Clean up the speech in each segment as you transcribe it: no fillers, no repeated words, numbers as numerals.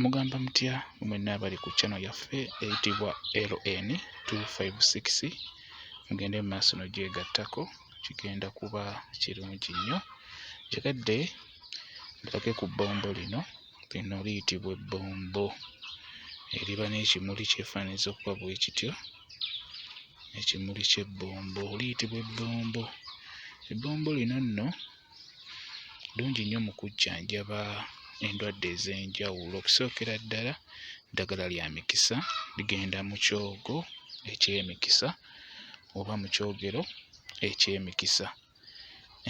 Mugamba mutya mwenna abali ku channel yaffe eyitibwa LN 256? Mugende mu maaso n'ogyegattako, kigenda kuba kirungi nnyo. Njagadde mbalage ku bbombo lino. Lino liyitibwa ebbombo, eriba n'ekimuli kyefaananyiriza okuba bwe kityo. Ekimuli ky'ebbombo liyitibwa ebbombo. Ebbombo lino nno ddungi nnyo mu kujjanjaba endwadde ez'enjawulo. Okusookera ddala, ddagala lya mikisa, ligenda mu kyogo eky'emikisa oba mu kyogero eky'emikisa.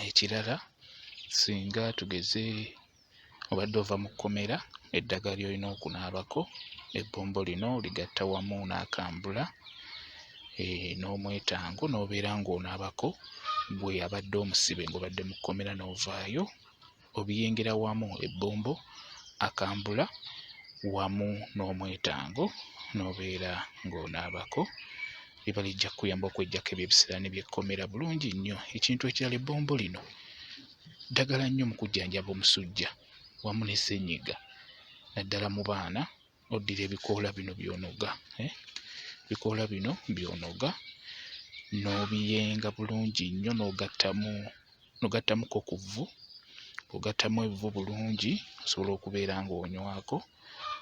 Ekirala, singa tugeze obadde ova mu kkomera, eddagala ly'olina okunaabako, ebbombo lino oligatta wamu n'akambula n'omwetango n'obeera ng'onaabako. Ggwe abadde omusibe ng'obadde mu kkomera n'ovaayo, obiyingira wamu, ebbombo, akambula wamu n'omwetango, n'obeera ng'onaabako, liba lijja kkuyamba okweggyako ebyo ebisiraani by'ekkomera bulungi nnyo. Ekintu ekirala, ebbombo lino ddagala nnyo mu kujjanjaba omusujja wamu ne ssennyiga, naddala mu baana. Oddira ebikoola bino by'onoga, ebikoola bino by'onoga n'obiyenga bulungi nnyo, n'ogattamu n'ogattamuko ku vvu. Bw'ogattamu evvu bulungi, osobola okubeera ng'onywako,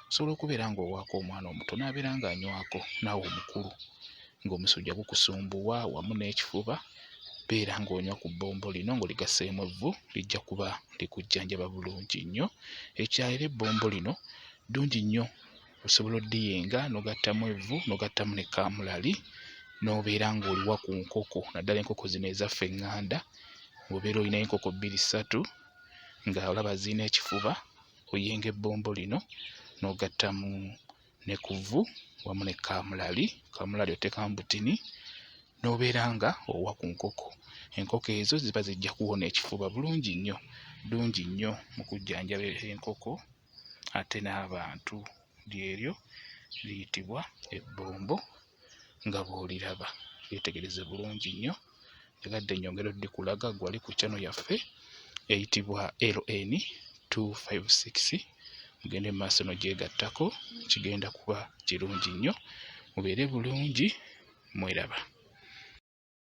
osobola okubeera ng'owaako omwana omuto n'abeera ng'anywako, naawe omukulu ng'omusujja gukusumbuwa wamu n'ekifuba, beera ng'onywa ku bbombo lino ng'oligasseemu evvu, lijja kuba likujjanjaba bulungi nnyo. Ekirala era, ebbombo lino ddungi nnyo, osobola oddiyenga n'ogattamu evvu n'ogattamu ne kaamulali n'obeera ng'oliwa ku nkoko, naddala enkoko zino ezaffe eŋŋanda. Bw'obeera olinayo enkoko bbiri ssatu nga olaba zirina ekifuba, oyenga ebbombo lino n'ogattamu ne ku vvu wamu ne kaamulali, kaamulali oteekamu butini n'obeera nga owa ku nkoko. Enkoko ezo ziba zijja kuwona ekifuba bulungi nnyo. Ddungi nnyo mu kujjanjaba enkoko ate n'abantu. Lyeryo liyitibwa ebbombo nga bw'oliraba. Lyetegereze bulungi nnyo. Njagadde nnyongere oddikulaga ggwe ali ku channel yaffe eyitibwa LN 256. Mugende mu maaso n'ogyegattako, kigenda kuba kirungi nnyo. Mubeere bulungi, mweraba.